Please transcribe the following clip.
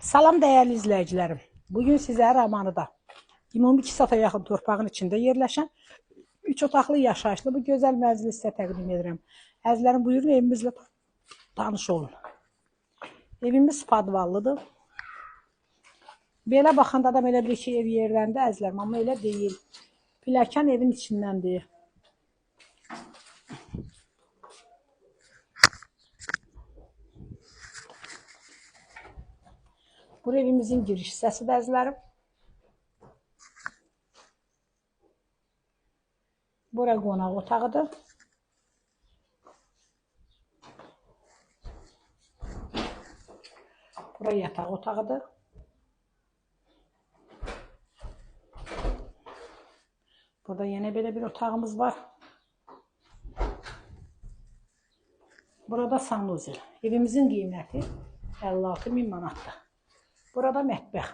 Salam dəyərli izləyicilərim. Bugün sizə Ramanıda ümumi 2 sata yaxın torpağın içində yerləşən 3 otaqlı yaşayışlı bu gözəl mənzili sizə təqdim edirəm. Əzizlərim, buyurun evimizlə tanış olun. Evimiz padvallıdır. Belə baxanda adam elə bilir ki, ev yerləndə əzizlərim, amma elə deyil. Pilləkən evin içindəndir. Bura evimizin giriş hissəsidir əzizlərim. Bura qonaq otağıdır. Bura yataq otağıdır. Burada yenə belə bir otağımız var. Burada sanuzel. Evimizin qiyməti 56 min manatdır. Burada mətbəx.